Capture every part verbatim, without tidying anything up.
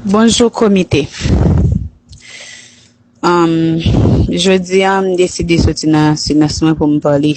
Bonjou komite. Anm, jodi a, m deside soti nan silans mwen pou m pale.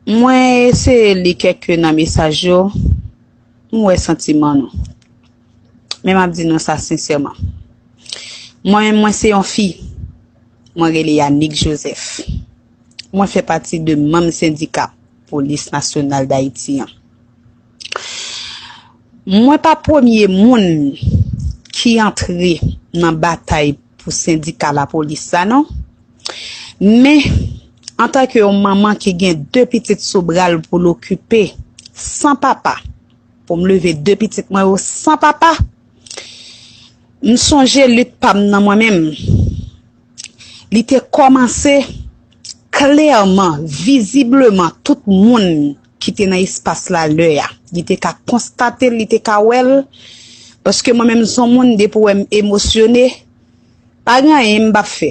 Mwen eseye li kèk nan mesaj yo, m wè santiman nou. Men m ap di nou sa sensèman. Mwen menm, mwen se yon fi. Mwen rele Yanick Joseph. Mwen fè pati de manm sendika Polis Nasyonal Dayiti an. Mwen pa premye moun ki antre nan batay pou sendika lapolis sa non. Men, antanke yon manman ki gen de pitit sou bra l pou l okipe, san papa, pou m leve de pitit mwen yo san papa, m sonje lit pa m nan mwen menm. Li te kòmanse klèman, vizibleman, tout moun ki te nan espas la lè a. Li te ka konstate l, li te ka wè l, paske mwen menm s on moun, depi w wè m emosyone, pa gen anyen m p ap fè.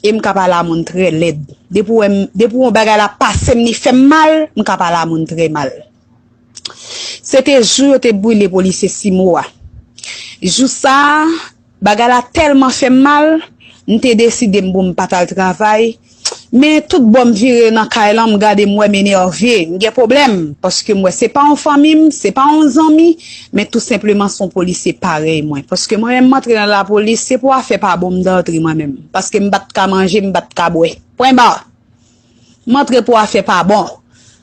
E m ka pale a moun trè lèd. Depi w wè m, depi yon bagay la pase m, li fè m mal, m ka pale a moun trè mal. Se te jou yo te brile polisye Simo a. Jou sa a, bagay la tèlman fè m mal, m te deside m pou m pa t al travay. Men tout bò m vire nan kay lan, m gade m wè m enève, m gen pwoblèm, paske m wè se pa yon fanmi m, se pa yon zanmi, men tou senpleman s on polisye parèy mwen. Paske mwen menm m antre nan lapolis, se pou afè pa bon m t antre mwen menm. Paske m pa t ka manje, m pa t ka bwè. Pwen ba. M antre pou afè pa bon.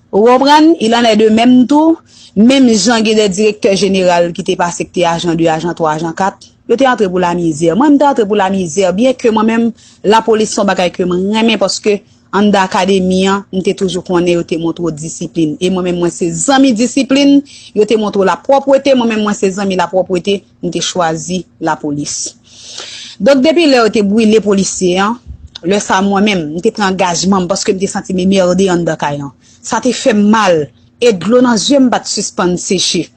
Ou konprann? Il en est de même tou, menm jan gen de direktè jeneral ki te pase, ki te ajan de, ajan twa, ajan kat, yo te antre pou lamizè. Mwen, m te antre pou lamizè, byen ke mwen menm, lapolis se yon bagay ke m renmen, paske anndan akademi an, m te toujou konnen yo te montre w disiplin. E mwen menm, mwen se zanmi disiplin, yo te montre w lapwòpwete, mwen menm, mwen se zanmi lapwòpwete, m te chwazi lapolis. Donk, depi lè yo te brile polisye an, lè sa a mwen menm, m te pran angajman m paske m te santi m enmède anndan kay lan. Sa te fè m mal, e dlo nan zye m pa t sispann seche.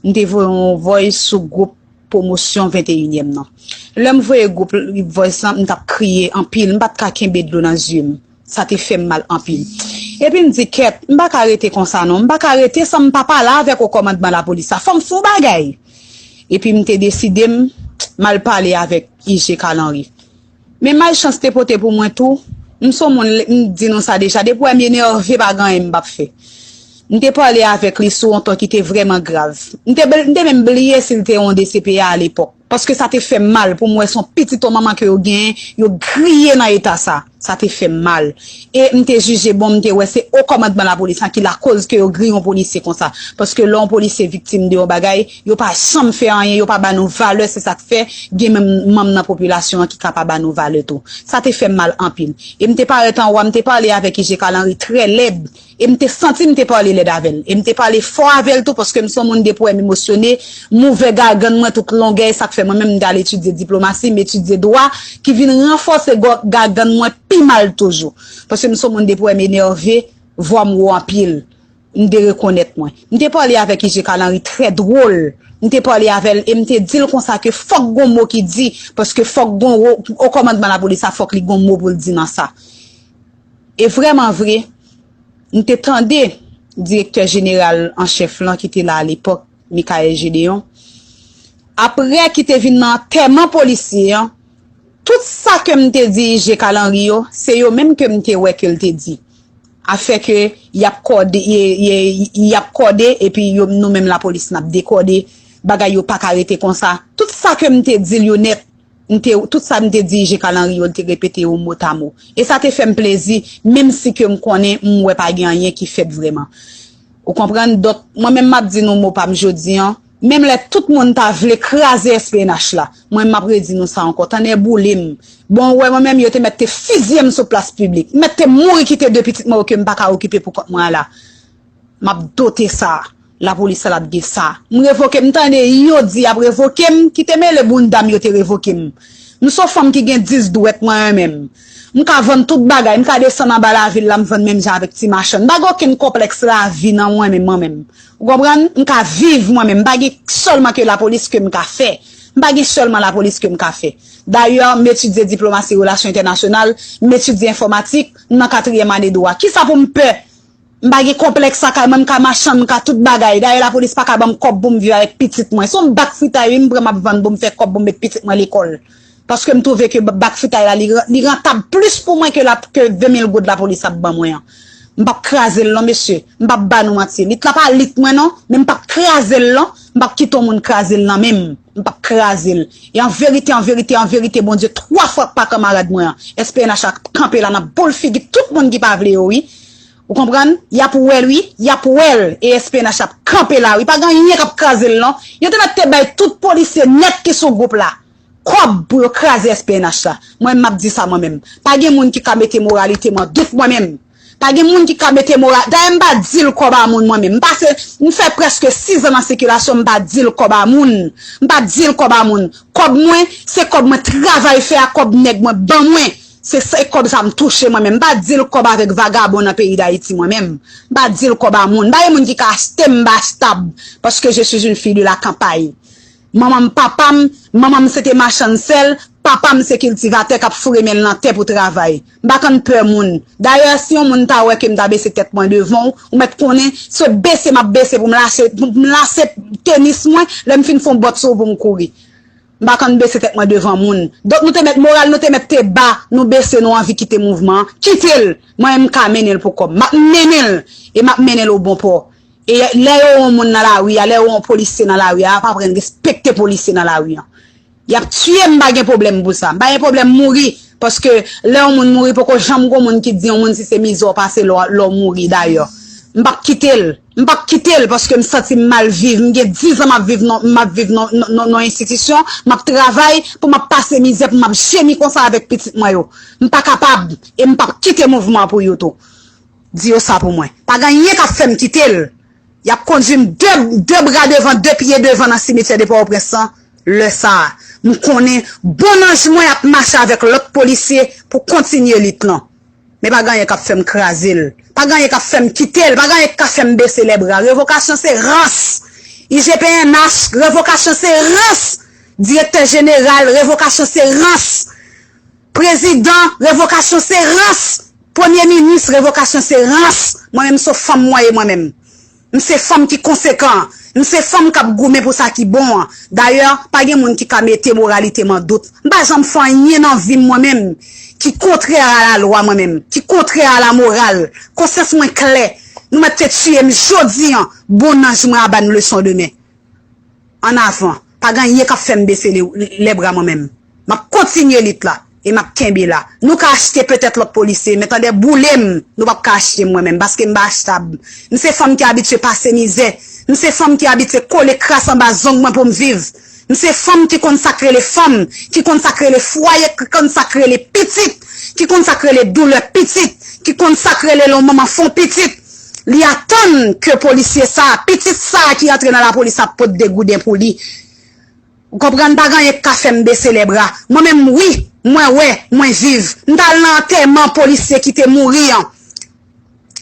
M te voye yon voice sou gwoup pwomosyon venteyinyèm nan. Lè m voye gwoup voice lan, m t ap kriye anpil, m pa t ka kenbe dlo nan zye m. Sa te fè m mal anpil. Epi m di, kèt, m pa ka rete konsa non, m pa ka rete san m pa pale avèk wo kòmandman lapolis la. Fò m fè yon bagay. Epi m te deside m, m al pale avèk I G Kalanri. Men malchans te pote pou mwen tou, m s on moun, m di nou sa deja, depi w wè m enève, pa gen anyen m p ap fè. M te pale avèk li sou yon ton ki te vrèman grav. M te, m te menm bliye si l te yon D C P A alepòk. Paske sa te fè m mal pou m wè s on pitit yon manman ke yo genyen, yo griye nan eta sa. Sa te fè m mal. E m te jije bon, m te wè se o kòmandman lapolis lan ki lakoz ke yo griye yon polisye konsa. Paske lè yon polisye viktim de yon bagay, yo pa janm fè anyen, yo pa ba nou valè, se sa k fè gen menm manm nan popilasyon an ki ka pa ba nou valè tou. Sa te fè m mal anpil. E m te parèt anwo a, m te pale avèk I G Kalanri trè lèd. E m te santi m te pale lèd avè l. E m te pale fò avè l tou, paske m s on moun depi w wè m emosyone, m ouvè gagann mwen tout longè, e sa k fè mwen menm m t al etidye diplomasi, m etidye dwa, ki vin ranfòse gò-, gagann mwen pi mal toujou. Paske m s on moun depi w wè m enève, vwa m wo anpil. M derekonèt mwen. M te pale avèk I G Kalanri trè dwòl. M te pale avè l e m te di l konsa ke fòk gon mo ki di, paske fòk gon wo-, o kòmandman lapolis la, fòk li gon mo pou l di nan sa. E vrèman vre, m te tande direktè jeneral an chèf lan ki te la alepòk, Michaël Gédéon, aprè ki te vin nan antèman polisye an, tout sa ke m te di I G Kalanri yo, se yo menm ke m te wè ke l te di. Afè ke y ap kòde, y, y, y ap kòde, epi yo, nou menm lapolis, n ap dekòde, bagay yo pa ka rete konsa. Tout sa ke m te di l yo nèt, m te, tout sa m te di I G Kalanri yo, l te repete yo motamo. E sa te fè m plezi, menm si ke m konnen, m wè pa gen anyen ki fèt vrèman. Ou konprann? Donk, mwen menm m ap di nou mo pa m jodi an, menm lè tout moun ta vle kraze S P N H la, mwen m ap redi nou sa ankò, tonnè boule m. Bon, ou wè mwen menm, yo te mèt te fizye m sou plas piblik. M mèt te mouri kite de pitit mwen yo ke m pa ka okipe pou kont mwen an la. M ap dote sa. Lapolis sa l ap gen sa. M revoke, m tande yo di y ap revoke m, kite mele bounda m yo te revoke m. M s on fanm ki gen dis dwèt mwen menm. M ka vann tout bagay, m ka desann anba lavil la, m vann menm jan avèk ti machann. M pa gen okenn konplèks lavi nan mwen menm, mwen menm. Ou konprann? M ka viv mwen menm, m pa gen sèlman ke lapolis ke m ka fè. M pa gen sèlman lapolis ke m ka fè. Dayè, m etidye diplomasi relasyon entènasyonal, m etidye enfòmatik, m nan katriyèm ane dwa. Kisa pou m pè? M pa gen konplèks lakay mwen, m ka machann, m ka tout bagay. Dayè lapolis pa ka ban m kòb pou m viv avèk pitit mwen. Se yon bak fritay wi m pran m ap vann pou m fè kòb pou m met pitit mwen lekòl. Paske m twouve ke bak fritay la li, li rantab plis pou mwen ke, la, ke ven mil goud lapolis ap ban mwen an. M p ap kraze l non mesye. M p ap ba nou manti. Lit la pa lit mwen non, men m p ap kraze l non. M p ap kite yon moun kraze l nan men m. M p ap kraze l. E an verite, an verite, an verite, Bondye twa fwa pa kanmarad mwen an. S P N H ap kanpe la nan boul figi tout moun ki pa vle yo wi. Ou konprann? Y ap wè l wi, y ap wè l. E S P N H ap kanpe la wi. Pa gen anyen k ap kraze l non. Yo te mèt te bay tout polisye nèt ki sou gwoup la kòb pou yo kraze S P N H la. Mwen menm m ap di sa mwen menm. Pa gen moun ki ka mete moralite m an dout mwen menm. Pa gen moun ki ka mete moral. Dayè m pa di l kòb a moun mwen menm. M pase, m fè prèske sis an nan sikilasyon, m pa di l kòb a moun. M pa di l kòb a moun. Kòb mwen, se kòb mwen travay fè a, kòb nèg mwen ban mwen. Se, se kòb sa m touche mwen menm. M pa di l kòb avèk vagabon nan peyi Dayiti mwen menm. M pa di l kòb a moun. M pa gen moun ki ka achte m, m pa achtab. Paske je suis une fille de la campagne. Manman m, papa m, manman m se te machann sèl, papa m se kiltivatè k ap foure men l nan tè pou travay. M pa konn pè moun. Dayè, si yon moun ta wè ke m ta bese tèt mwen devan w, ou mèt konnen, se bese m ap bese pou m lase, pou m lase tenis mwen, lè m fin fè yon bòt sou ou pou m kouri. M pa konn bese tèt mwen devan moun. Donk nou te mèt moral, nou te mèt te ba, nou bese, nou anvi kite mouvman an. Kite l! Mwen menm m ka mennen l pou kòm. M ap mennen l! E m ap mennen l o bon pò. E lè yo wè yon moun nan lari a, lè yo wè yon polisye nan lari a, y ap aprann respekte polisye nan lari a. Y ap tiye m, m pa gen pwoblèm pou sa. M pa gen pwoblèm mouri, paske lè yon moun mouri, poko janm gon moun ki di yon moun si se mizè w pase lè w, lè w mouri dayè. M p ap kite l. M p ap kite l paske m santi m mal viv. M gen diz an m ap viv nan, m ap viv nan, nan, nan, nan enstitisyon, m ap travay pou m ap pase mizè, pou m ap jemi konsa avèk pitit mwen yo. M pa kapab e m p ap kite mouvman an pou yo tou. Di yo sa pou mwen. Pa gen anyen k ap fè m kite l. Y ap kondui m de, de bra devan, de pye devan nan simityè de Pòtoprens lan. Lè sa a, m konnen bon anj mwen ap mache avèk lòt polisye pou kontinye lit lan. Men pa gen anyen k ap fè m kraze l. Pa gen anyen k ap fè m kite l. Pa gen anyen k ka fè m bese lèbra. Revokasyon se rans. I G P N H, revokasyon se rans. Direktè jeneral, revokasyon se rans. Prezidan, revokasyon se rans. Premye minis, revokasyon se rans. Mwen menm, se fanm mwen ye mwen menm. M se fanm ki konsekan. M se fanm k ap goumen pou sa ki bon an. Dayè, pa gen moun ki ka mete moralite m an dout. M pa janm fè anyen nan vi m mwen menm ki kontrè a lalwa mwen menm, ki kontrè a lamoral. Konsyans mwen klè. Nou mèt te tiye m jodi an, bon anj mwen ap ba n leson demen. Ann avan. Pa gen anyen k ap fè m bese le, lèbra mwen menm. M ap kontinye lit la. E m ap kenbe la. Nou ka achte petèt lòt polisye, men tande boule m, nou p ap ka achte m mwen menm, paske m pa achtab. M se fanm ki abitye pase mizè. M se fanm ki abitye kole kras anba zong mwen pou m viv. M se fanm ki konn sa k rele fanm, ki konn sa k rele fwaye, ki konn sa k rele pitit, ki konn sa k rele doulè pitit, ki konn sa k rele lè yon manman fè yon pitit. Li atann ke polisye sa a, pitit sa a ki rantre nan lapolis ap pot de gouden pou li. Ou konprann, pa gen anyen k ka fè m bese lèbra. Mwen menm, wi, mwen wè, mwen viv. M t al nan antèman polisye ki te mouri an.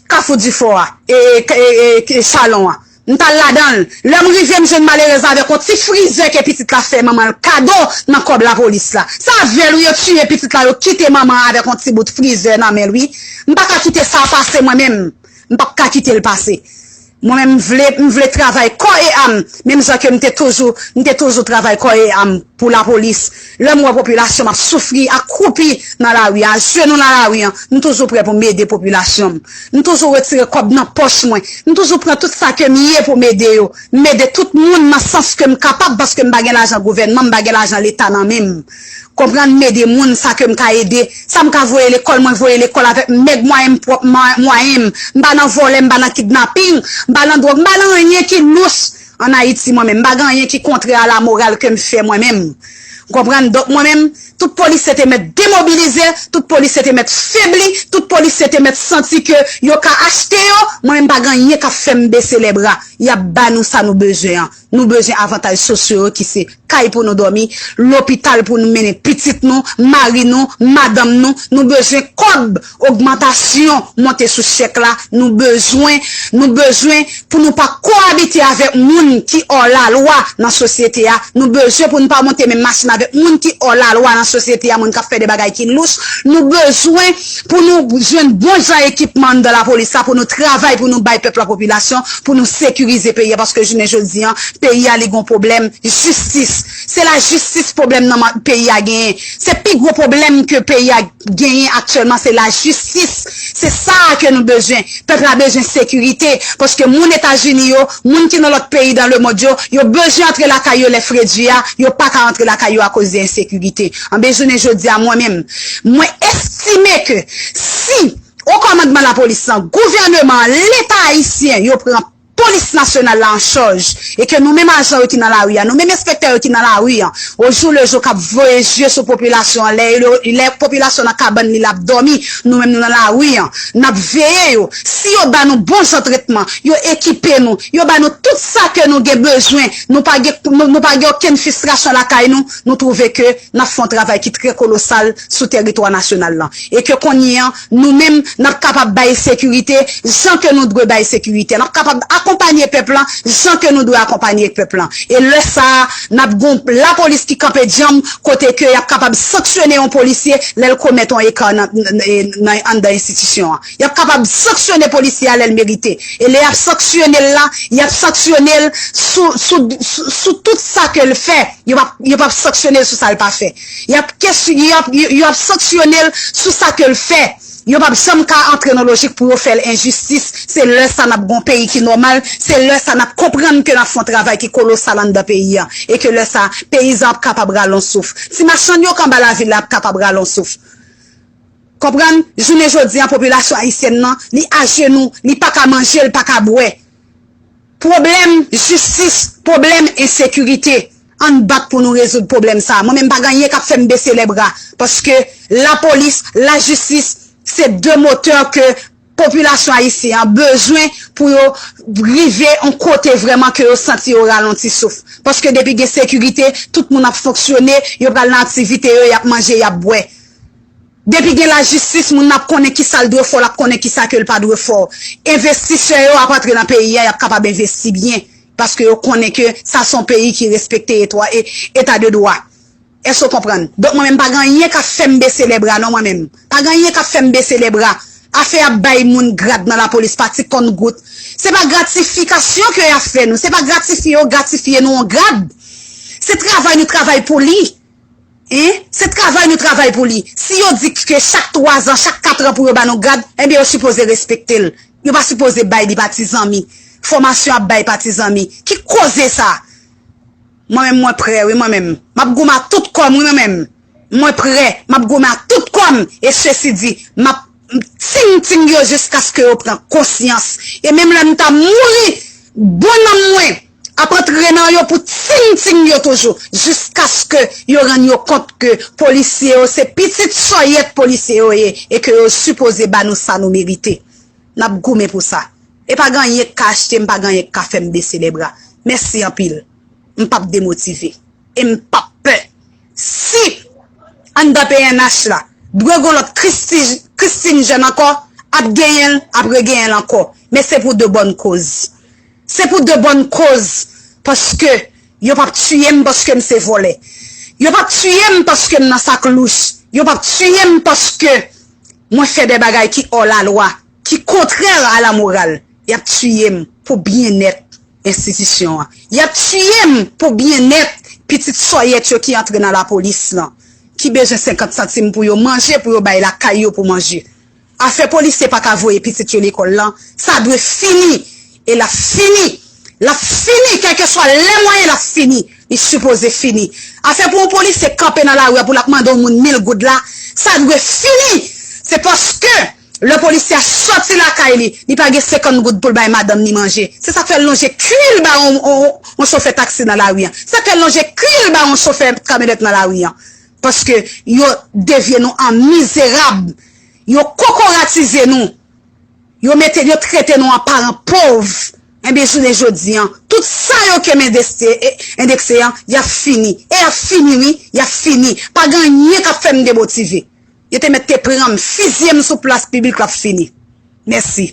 Kafou Difò a, e, e, e, e Chalon an. M t al ladan l. Lè m rive, m jwenn malerèz la avèk yon ti frizè ke pitit la fè manman l kado nan kòb lapolis la. Se avè l wi yo tiye pitit la, yo kite manman an avèk yon ti bout frizè nan men l wi. M pa ka kite sa pase mwen menm. M p ap ka kite l pase. Mwen menm, m vle, m vle travay kò e am, menm jan ke m te toujou, m te toujou travay kò e am pou lapolis. Lè m wè popilasyon m ap soufri, akroupi nan lari a, ajenou nan lari an, m toujou prè pou m ede popilasyon m. M toujou retire kòb nan pòch mwen. M toujou pran tout sa ke m ye pou m ede yo. M ede tout moun nan sans ke m kapab, paske m pa gen lajan gouvènman, m pa gen lajan leta nan men m. Konprann, m ede moun sa ke m ka ede. Sa m ka voye lekòl, mwen voye lekòl avèk mèg mwayen m, pwòp mwa-, mwayen m. M pa nan vòlè, m pa nan kidnaping, m pa nan dwòg, m pa nan anyen ki lous ann Ayiti mwen menm. M pa gen anyen ki kontrè a lamoral ke m fè mwen menm. Ou konprann? Donk mwen menm, tout polisye te mèt demobilize, tout polisye te mèt febli, tout polisye te mèt santi ke yo ka achte yo. Mwen menm pa gen anyen k ap fè m bese lèbra. Y ap ba nou sa nou bezwen an. Nou bezwen avantaj sosyo yo ki se kay pou nou dòmi, lopital pou nou mennen pitit nou, mari nou, madanm nou. Nou bezwen kòb, ogmantasyon, monte sou chèk la. Nou bezwen, nou bezwen pou nou pa koabite avèk moun ki òlalwa nan sosyete a. Nou bezwen pou nou pa monte menm machin avèk moun ki òlalwa nan sosyete a, moun k ap fè de bagay ki louch. Nou bezwen pou nou jwenn bon jan ekipman anndan lapolis la, pou nou travay, pou nou bay pèp la, popilasyon, pou nou sekirize peyi a, paske jounen jodi a, peyi a li gon pwoblèm jistis. Se lajistis pwoblèm nan ma- peyi a genyen. Se pi gwo pwoblèm ke peyi a genyen aktyèlman, se lajistis. Se sa a ke nou bezwen. Pèp la bezwen sekirite, paske moun Etazini yo, moun ki nan lòt peyi dan lemond yo, yo bezwen antre lakay yo lè fredi a, yo pa ka antre lakay yo akoz de ensekirite. Anben, jounen jodi a, mwen menm, mwen estime ke si o kòmandman lapolis lan, gouvèneman an, Leta ayisyen, yo pran polis nasyonal la an chaj, e ke nou menm ajan yo ki nan lari a, nou menm enspektè yo ki nan lari an, o jou le jou k ap voye je sou popilasyon an, lè, lè popilasyon nan kabann li l ap dòmi, nou menm nou nan lari an, n ap veye yo. Si yo ba nou bon jan tretman, yo ekipe nou, yo ba nou tout sa ke nou gen bezwen, nou pa gen, nou, nou pa gen okenn fristrasyon lakay nou, nou twouve ke n ap fè yon travay ki trè kolosal sou tèritwa nasyonal lan. E ke kounye an, nou menm, n ap kapab bay sekirite jan ke nou dwe bay sekirite. N ap kapab akonpanye pèp lan jan ke nou dwe akonpanye pèp lan. E lè sa a, n ap gon lapolis ki kanpe djanm kote ke y ap kapab sanksyone yon polisye lè l komèt yon eka nan, nan, nan, anndan enstitisyon an. Y ap kapab sanksyone polisye a lè l merite. E lè y ap sanksyone l la, y ap sanksyone l sou, sou, sou, sou tout sa ke l fè. Yo p ap, yo p ap sanksyone l sou sa l pa fè. Y ap kes-, y ap, yo, yo ap sanksyone l sou sa ke l fè. Yo p ap janm ka antre nan lojik pou yo fè l enjistis. Se lè sa n ap gon peyi ki nòmal. Se lè sa n ap konprann ke n ap fè yon travay ki kolosal anndan peyi a. E ke lè sa, peyizan ap kapab rale yon souf. Ti machann yo k anba lavil la ap kapab rale yon souf. Konprann? Jounen jodi a, popilasyon ayisyèn nan, li ajenou, li pa ka manje, li pa ka bwè. Pwoblèm jistis, pwoblèm ensekirite. Ann bat pou nou rezoud pwoblèm sa a. Mwen menm pa gen anyen k ap fè m bese lè bra. Paske lapolis, lajistis, se de motè ke popilasyon ayisyen an bezwen pou yo rive yon kote vrèman ke yo santi yo rale yon ti souf. Paske depi gen sekirite, tout moun ap fonksyone, yo pral nan aktivite yo, y ap manje, y ap bwè. Depi gen lajistis, moun nan ap konnen kisa l dwe fè, l ap konnen kisa ke l pa dwe fè. Envestisè yo ap antre nan peyi a, y ap kapab envesti byen, paske yo konnen ke sa se yon peyi ki respekte etwa-, e-, eta de dwa. Èske w konprann? Donk, mwen menm, pa gen anyen k ap fè m bese lè bra, non, mwen menm. Pa gen anyen k ap fè m bese lè bra. Afè ap bay moun grad nan lapolis pa ti konn gout. Se pa gratifikasyon ke y ap fè nou. Se pa gratifye yo gratifye nou yon grad. Se travay nou travay pou li. Hein? Se travay nou travay pou li. Si yo di ke chak twa zan, chak kat an pou yo ba nou grad, enben yo sipoze respekte l. Yo pa sipoze bay li pa ti zanmi. Fòmasyon ap bay pa ti zanmi. Ki koze sa? Mwen menm mwen prè wi mwen menm. M ap goumen ak tout kò m wi mwen menm. Mwen prè, m ap goumen ak tout kò m. E sesi di, m ap ting ting yo jiskaske yo pran konsyans. E menm lè m ta mouri, bon nanm mwen ap antre nan yo pou ting ting yo toujou, jiskaske yo rann yo kont ke polisye yo se pitit sòyèt polisye yo ye e ke yo sipoze ba nou sa nou merite. N ap goumen pou sa. E pa gen anyen k ka achte m, pa gen anyen k ka fè m bese lè bra. Mèsi anpil. M p ap demotive. E m p ap pè. Si anndan P N H la, dwe gon lòt Christi-, Christine Jeune ankò, ap genyen l, ap regenyen l ankò. Men se pou de bòn koz. Se pou de bòn koz, paske yo p ap tiye m paske m se vòlè. Yo p ap tiye m paske m nan sak louch. Yo p ap tiye m paske mwen fè de bagay ki hors la loi, ki contraire à la morale. Y ap tiye m pou byennèt enstitisyon an. Y ap tiye m pou byennèt pitit sòyèt yo ki antre nan lapolis lan, ki bezwen senkant santim pou yo manje, pou yo bay lakay yo pou manje. Afè polisye pa ka voye pitit yo lekòl lan, sa dwe fini. E l ap fini. L ap fini, kèlkeswa lè mwayen l ap fini. Li sipoze fini. Afè pou yon polisye kanpe nan lari a pou l ap mande yon moun mil goud la, sa dwe fini. Se paske lè polisye a sòti lakay li, li pa gen senkant goud pou l bay madanm ni manje. Se sa k fè l lonje kwi l ba yon, yon, yon chofè taksi nan lari an. Se sa k fè l lonje kwi l ba yon chofè kamyonèt nan lari an. Paske yo devye nou an mizerab. Yo kokoratize nou. Yo mete, yo trete nou an paran pòv. Ebyen, jounen jodi an, tout sa yo ke m endekse, e, endekse an, y ap fini. E y ap fini, wi, y ap fini. Pa gen anyen k ap fè m demotive. Yo te mèt te pran m, fizye m sou plas piblik, l ap fini. Mèsi.